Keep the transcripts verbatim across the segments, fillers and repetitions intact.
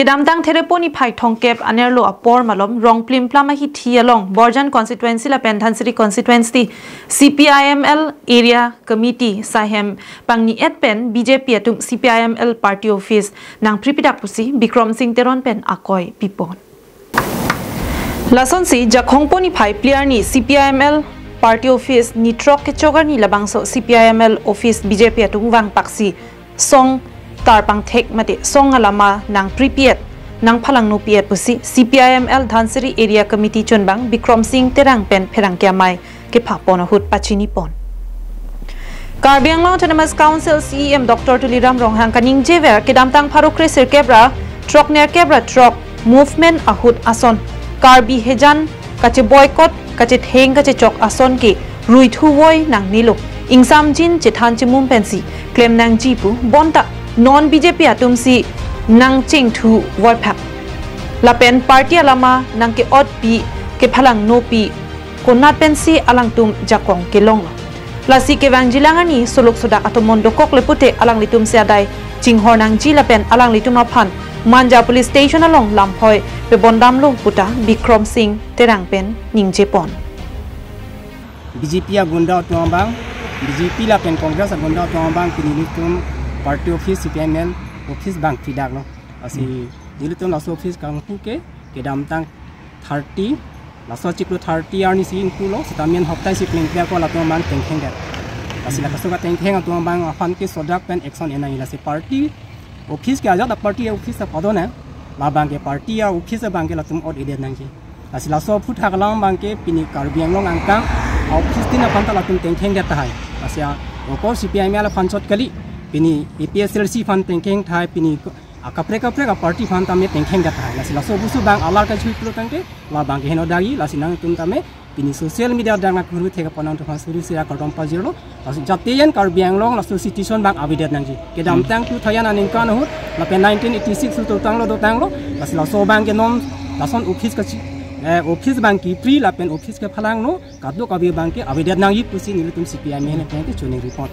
Kedamtang Therepo niphai thomkep anerlo apor malom Rongplimplam ahithi along Borjan constituency lapen Dhansiri constituency C P I M L area committee saihem pangni-et pen B J P atum C P I M L party office nangpripidak pusi Bikram Singh Teron pen akoi pipon. Lasonsi Jakhong po niphai phli arni C P I M L party office ni throk kechok arni labangso C P I M L office B J P atum vangpaksi song tarpangthek mate song alama nangpripi-et nangphalangnopi-et pusi C P I M L Dhansiri area committee chunbang Bikram Singh Terang pen pherangke amei kephapon ahut pachinipon. Karbi Anglong Autonomous Council C E M Doctor Tuliram Ronghang kaningjever kedamtang pharo kre sirkep ra throk nerkep ra throk movement ahut ason Karbi hejan kacheboycott kachetheng kachechok ason ke ruithu voi nangnelo, ingsamjin chethan chemum pensi klem nangji pu bonta non B J P atumsi nangchengthu voiphak. Lapen party alama nangke-otpi kephalangnopi konat pensi alangtum jakong kelonglo. Lasi kevangjilang arni soluk sodak atomon dokok le pute alanglitumsi adai chinghor nangji lapen alanglitum aphan Manja Police Station along lamphoi pebondamlo puta Bikram Singh Terang pen ningjepon. B J P agunda atum abang, B J P lapen Congress agunda atum abang pini nelitum party office C P I M L office abang pridaklo. Lasi nelitum laso office kanghu ke kedamtang thirty, laso chiklo thirty arni si ingpulo, seta men hoptai si plengple ako latum abang tengkhengdet. Lasi la kaso katengkheng atum abang aphan ke sodak pen action enang, lasi party office ke ajat a party office ta padon nang, labang ke party a office abang ke latum ot-edet nangji. Lasi laso aphuthak alam abang ke pini Karbi Anglong angkang a office tin aphan ta latum tengkhengdet tahai. Lasi a oko C P I M L aphan chot kali, pini A P H L C aphan tengkheng tahai, pini ko-, a kaprek kaprek a party aphan tame tengkhengdet tahai. Lasi laso busu abang alar kachui pulo tangte, labang ke heno dagi, lasi nangtum tame pini social media adang nangkuru thek aphan nangtum aphan suri sira kardom pajirlo. Lasi jatian Karbi Anglong laso situation abang avedet nangji. Kedamtang two thousand aningkan ahut lapen nineteen eighty-six sultutanglo dotanglo. Lasi laso abang ke non lason office kachi, eh, office abang kipri lapen office kephalangno kadokave abang ke avedet nangji pusi nelitum C P I M L pen ke choningri pon.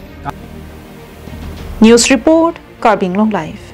News report, Karbi Anglong Live.